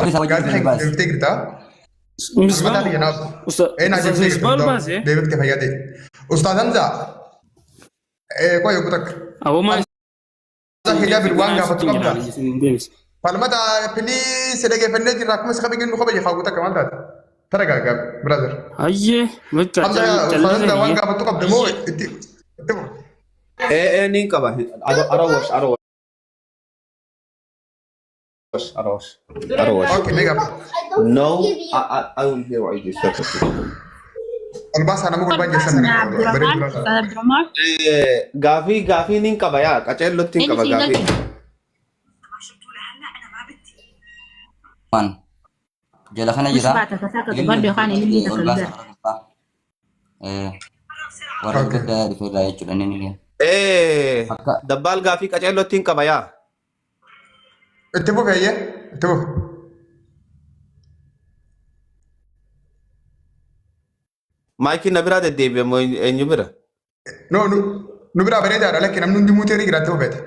Isa wajjin Gaafii dhufe baase. deebiftee jirta. Falmataa Misbaa biyya naaf. Ustaz Ee naa Ustaz deebiftee jirta Misbaa ol hundaa'u. baase. Deebiftee fayyaa ta'e. Ustaaz Hamza. Qoy yogguu takka. Aboo maal Hamza Hijaabir waan gaafatu qabda. isin deebise. Falmata please dhageeffannee jirra akkuma si kabajnu nu kabaje kaawwu takka maal taate? Taragaagaa brother. Hayyee bakka Hamza Ustaaz callisa Hamza waan hayyee. gaafatu qabda moo itti itti fufu? Ee niin qaba. Arawash arawash arawash arawash. Okay, mee gaafadhu. No, I will hear what you said. Ol baasaa nama gurbaan keessan Abdurrahman, bareedu laata. Ustaz Abdurrahman. Gaafii gaafii niin qaba yaa qaceellotti hin Eenyu qaba siin gaafii. galche? Waan jala kana jira. Misbaa takka takka dubbadhu yookaan ilillii Ol takka baasa dubbadhu. warra gubbaa. Eh, warra Okay. gadda dhufeerraa jechuudha inni illee. Ee Akka dabbaal gaafii qaceellotti hin qaba yaa. Itti fufi eeyyee itti fufi. Maayikiin na biraa deddeebi'e moo eenyu bira? No nu nu biraa bareedaadha lakki namni hundi muuteerii jira itti fufeeti.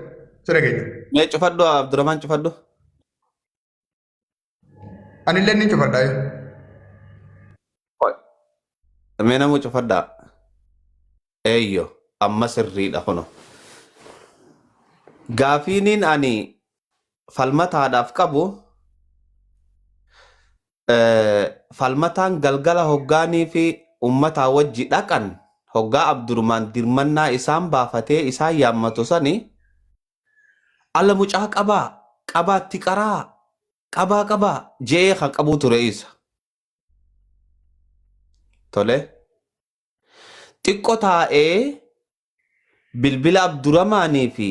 Si dhageenya. Mee cufadhu Abdurrahman cufadhu. Anillee ni cufadha. Mee namuu cufadhaa. Eeyyo amma sirriidha kuno. Gaafiiniin ani falmataadhaaf qabu falmataan galgala hoggaanii fi ummataa wajji dhaqan hoggaa Abdurmaan dirmannaa isaan baafatee isaan yaammatu sani alla mucaa qabaa qabaatti qaraa qabaa qabaa je'ee kan qabuu ture isa. Tole. Xiqqo taa'ee bilbila Abduramaanii fi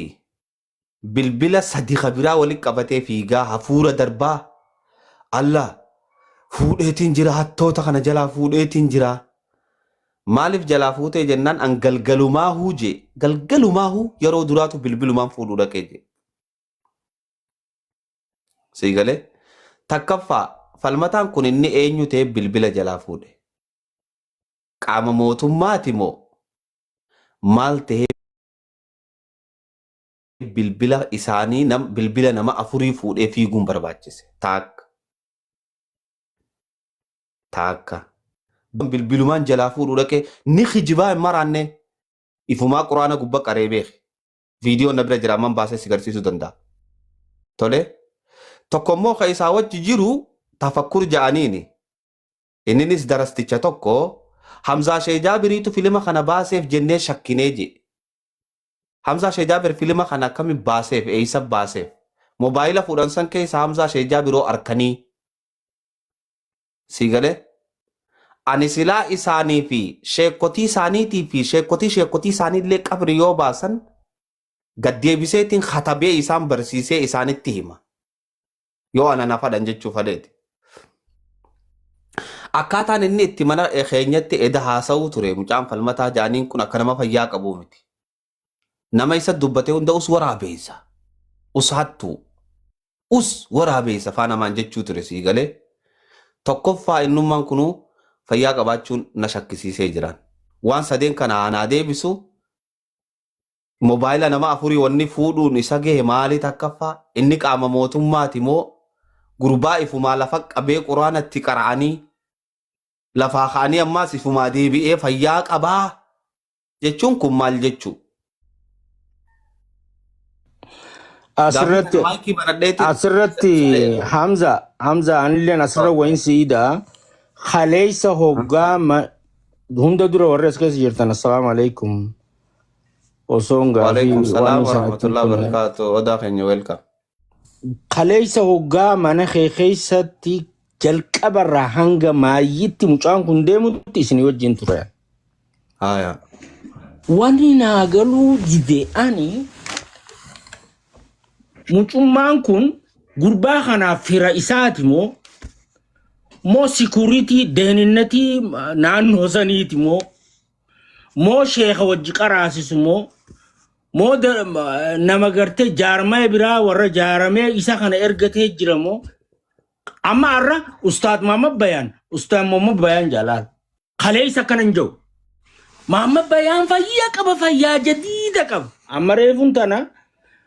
bilbila sadi ka biraa walitti qabatee fiigaa hafuura darbaa Allah fuudheetiin jira hattoota kana jalaa fuudheetiin jira. Maaliif jalaa fuutee jennaan an galgalumaahuu jee galgalumaahuu yeroo duraatu bilbilumaan fuudhuu dhaqee jee. Sii galee takkaffaa falmataan kun inni eenyu ta'e bilbila jalaa fuudhe. Qaama mootummaati moo maal ta'ee bilbila isaanii nam bilbila nama afurii fuudhee fiiguun barbaachise. Taakka. Taakka. Bilbilumaan jalaa fuudhuu dhaqee ni kijibaa hin maraanne ifumaa quraana gubba qaree beeke. Viidiyoon na bira jira amman baasee si garsiisuu danda'a. Tole. Tokko immoo kan isaa wajji jiru tafakkur ja'aniini. Inninis darasticha tokko Hamzaa Sheejaabiriitu filima kana baaseef jennee shakkinee jee. Hamzaa Sheikh Jaabir filima kana akkami baaseef eeysa baaseef mobaayila fuudhan san keeysa Hamzaa Sheikh Jaabiroo arkanii sii galee ani silaa isaanii fi sheekkotii isaaniitii fi sheekkotii sheekkotii isaaniillee qabri yoo baasan gad deebiseetiin katabee isaan barsiisee isaanitti hima yoo ana na fadhan jechuu fadheeti. Akkaataan inni itti mana keenyatti eda haasa'uu ture mucaan falmataa jaaniin kun akka nama fayyaa qabuu miti. Nama isa dubbate hunda us waraabeessa. Us hattuu. Us waraabeessa faa namaan jechuu ture sii galee. Tokkoffaa innummaan kunuu fayyaa qabaachuun na shakkisiisee jiraan. Waan sadeen kana anaa deebisu Mobaayila nama afurii wanni fuudhuun isa gahe maali takkaffaa inni qaama mootummaati moo gurbaa ifumaa lafa qabee quraana itti qara'anii lafaa ka'anii ammaas ifumaa deebi'ee fayyaa qabaa jechuun kun maal jechuu? Gaafii Asirratti kana maayikii banadheetiin asirratti Hamza Hamza anilleen asirra wayin siida kaleessa hoggaa hunda dura warri as keessa jirtan assalaamu alaikum osoon gaafii Waalaikum waan salaam isaan itti warahmatullahi hin kenne. wabarakatuh. Odaa keenya welcome. Kaleessa hoggaa mana kee keessatti jalqabarraa hanga maayyitti mucaan kun deemutti isin wajjin ture. Haya. Wanni naa galuu dide ani mucummaan kun gurbaa kanaaf fira isaati moo moo sikuritii dehninnatii naannoo saniiti moo moo sheeka wajji qaraasisu moo moo nama gartee jaarmaya biraa warra jaaramee isa kana ergatee jira moo amma har'a ustaad Muhammad Bayaan ustaad Muhammad Bayaan jalaal kaleessa akkana hin jiru. Muhammad Bayaan fayyaa qaba fayyaa jadiida qaba. Amma reefuun tana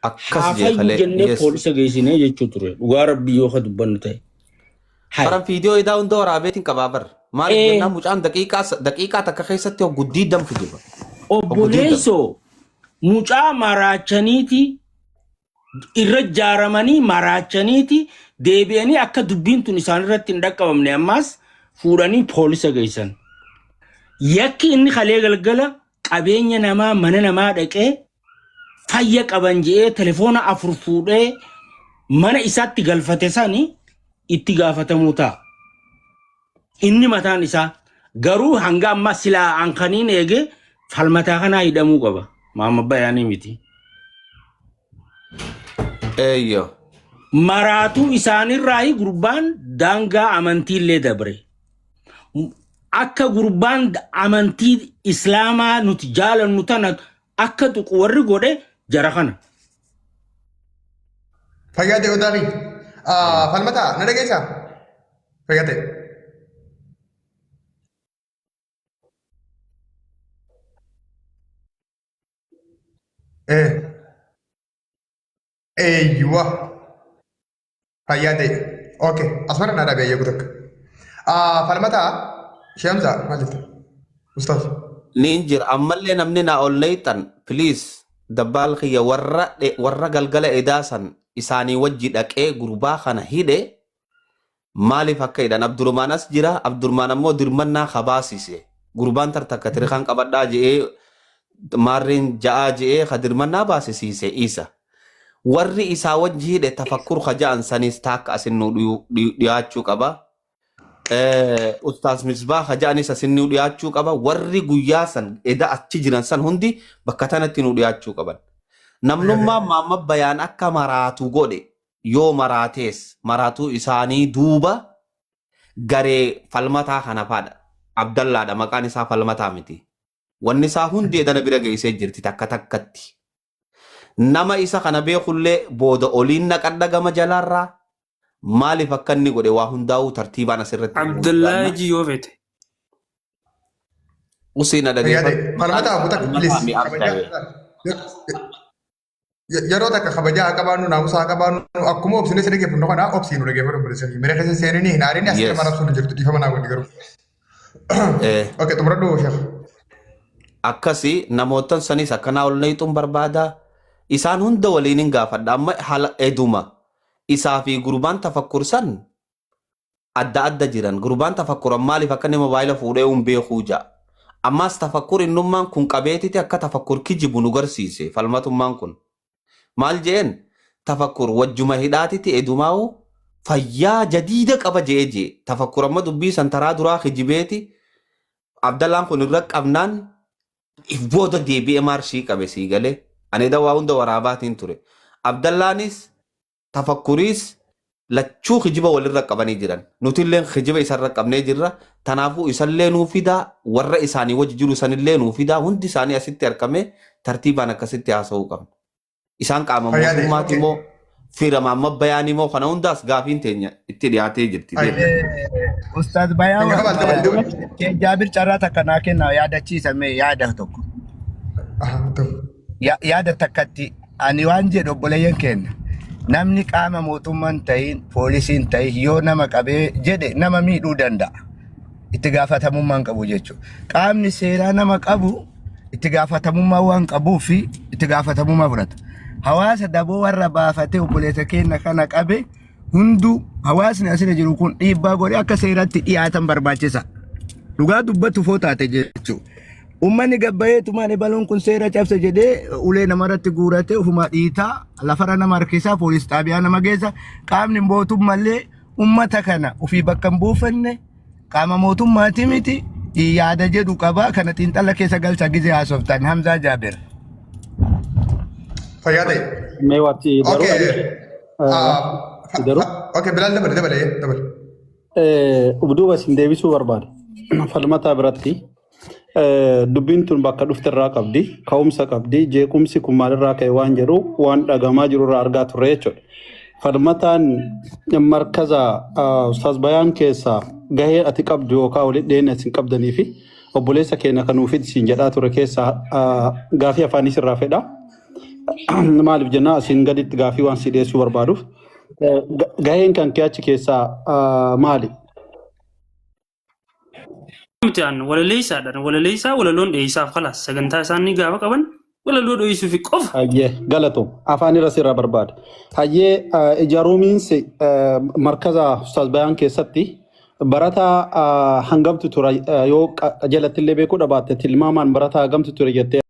Akkas haa jee fayyu kalee. jennee Yes. poolisa geessinee jechuu ture dhugaa rabbii yoo ka dubbannu ta'e. Hai. Baran viidiyoo idaa hunda waraabeetiin qabaa bar. Maaliif jennaan mucaan daqiiqaa takka keessatti hogguu diidam kijiba. Hogguu diidam. Obboleessoo mucaa maraachaniiti irra jaaramanii maraachaniiti deebi'anii akka dubbiin tun isaan irratti hin dhaqqabamne ammaas fuudhanii poolisa geessan. Yakki inni kalee galgala qabeenya namaa mana namaa dhaqee fayya qaban je'ee telefoona 4 fuudhee mana isaatti galfate sani itti gaafatamuu ta'a. Inni mataan isaa garuu hanga ammaa silaa an kaniin eege falmataa kanaa hidhamuu qaba. Maamma bayaanii miti. Eeyyo. Maraatuu isaanirraayi gurbaan daangaa amantiillee dabre. Akka gurbaan amantii islaamaa nuti jaalannu tana akka tuqu warri godhe jara kana. Fayyaa ta'e odaa fi falmataa na dhageessaa? Fayyaa ta'e. Eh. Eeyyuwa. Fayyaa ta'e. Okay. Asmara naa dhaabee eegu takka. Falmataa Shamsa maal jetta? Ustaaz. Niin jira ammallee namni naa ol neeyxan please dabbaal kiyya warra warra galgala edaa san isaanii wajji dhaqee gurbaa kana hidhe maaliif akka hidhan Abdurmaan as jira Abdurmaan ammoo dirmannaa kabaasise gurbaan tar takka tirikaan qabadhaa je'ee maarreen ja'aa je'ee ka dirmannaa baasisiise isa warri isaa wajji hidhe tafakkur ka ja'an sanis taakka asin nuu dhiyaachuu qaba. Ustaaz Misbaa ka ja'anis asin nuu dhiyaachuu qaba. Warri guyyaa san eda achi jiran san hundi bakka tanatti nuu dhiyaachuu qaban. Namnummaan maamma bayaan akka maraatu godhe yoo maraatees maraatuu isaanii duuba garee falmataa kana faadha. Abdallaadha maqaan isaa falmataa miti. Wanni isaa hundi edana bira geessee jirti takka takkatti. Nama isa kana beekullee booda oliin naqadha gama jalaarraa maaliif akka inni godhe waa hundaa'uu tartiibaan asirratti Abdallaa iji yoo fete. Usii na Fayyaa ta'e. dhageeffadhu. Falmataa Maqaan abu isaa takka falmataa please. mi Kabajaa. abdaa'e. Yeroo takka kabajaa haa qabaannu naamusa haa qabaannu akkuma obsinee si dhaggeeffannu kana obsii nu dhaggeeffadhu obboleessa kiyya. Mira keessa seenanii hin aarini asirra Yes. mana obsuun hin jirtu dhiifama naa godhi garuu. Okay xumuradhu sheekh. Akkasi namootan sanis akkanaa ol neeyxuun barbaada. Isaan hunda waliin hin gaafadha. Amma haala eduma isaa fi gurbaan tafakkur san adda adda jiran. Gurbaan tafakkuran maaliif akka inni mobaayila fuudhee hin beekuu ja'a. Ammaas tafakkur innummaan kun qabeetiti akka tafakkur kijibu nu garsiise falmatummaan kun. Maal je'een tafakkur wajjuma hidhaatiti edumaa'u fayyaa jadiida qaba je'ee je'e. Tafakkur amma dubbii san taraa duraa kijibeeti Abdallaan kun irra qabnaan if booda deebi'ee maarshii qabe sii galee. Ani dawaa hunda waraabaatiin ture. Abdallaanis tafakkuriis lachuu kijiba walirra qabanii jiran. Nutilleen kijiba isarra qabnee jirra. Tanaafuu isallee nuu fidaa warra isaanii wajji jiru sanillee nuu fidaa hundi isaanii asitti argamee tartiibaan akkasitti haasa'uu qabna. Isaan qaama Fayyaa ta'e. mootummaati Okay. moo fira maamma bayaanii moo kana hundaas gaafiin teenya itti dhiyaatee jirti. Ayyee. Ustaaz Keenya Bayaa kabaal dabali dabali. Jaabir carraa takka naa kenna yaadachiisa mee yaada tokko. Aha ta'u. Yaada takkatti ani waan jedhu obboleeyyan keenya namni qaama mootummaan ta'in poolisiin ta'in yoo nama qabee jedhe nama miidhuu danda'a. Itti gaafatamummaan qabu jechuudha. Qaamni seeraa nama qabu itti gaafatamummaa waan qabuu fi itti gaafatamummaa fudhata. Hawaasa daboo warra baafatee obboleessa keenya kana qabe hunduu hawaasni asirra jiru kun dhiibbaa godhee akka seeratti dhiyaatan barbaachisa. Dhugaa dubbatu foo taate jechuudha. Uummanni gabbayeetumaan ebaluun kun seera cabse jedhee ulee namarratti guuratee ofuma dhiitaa lafarra nama harkisaa poolis xaabiyaa nama geessa qaamni mootummallee uummata kana ofii bakka hin buufanne qaama mootummaati miti yaada jedhu qaba kana xiinxala keessa galcha gizee haasoftan Hamzaa Jaabir. Fayyaa ta'e. Mee waatti daruu Okay. Garuu Okay Bilaal dabali dabali dabali. duuba isin deebisuu barbaada. Falmataa biratti dubbiin tun bakka dhufte irraa qabdi, ka'umsa qabdi, jeequmsi kun maalirraa ka'e waan jedhu waan dhagamaa jiru irraa argaa turre jechuudha. Falmataan markaza Ustaaz Bayaan keessaa gahee ati qabdu yookaan walitti dhiyeenya isin qabdanii fi obboleessa keenya kan nuuf isin jedhaa ture keessaa gaafii afaanii sirraa fedha. Maaliif jennaa asiin gaditti gaafii waan si dhiyeessuu barbaaduuf. Gaheen kan kee achi keessaa maali? Miti an walaleessaadhaan walaleessaa walaloon dhiyeessaaf kalaas sagantaa isaanii gaafa qaban walaloo dhiyeessuufi qofa. Hayyee galatoom afaan irra sirra barbaada. Hayyee ijaaruumiinsi markaza Ustaaz Bayaan keessatti barataa hangamtu ture yoo jalatti illee beekuu dhabaatte tilmaamaan barataa hangamtu ture jettee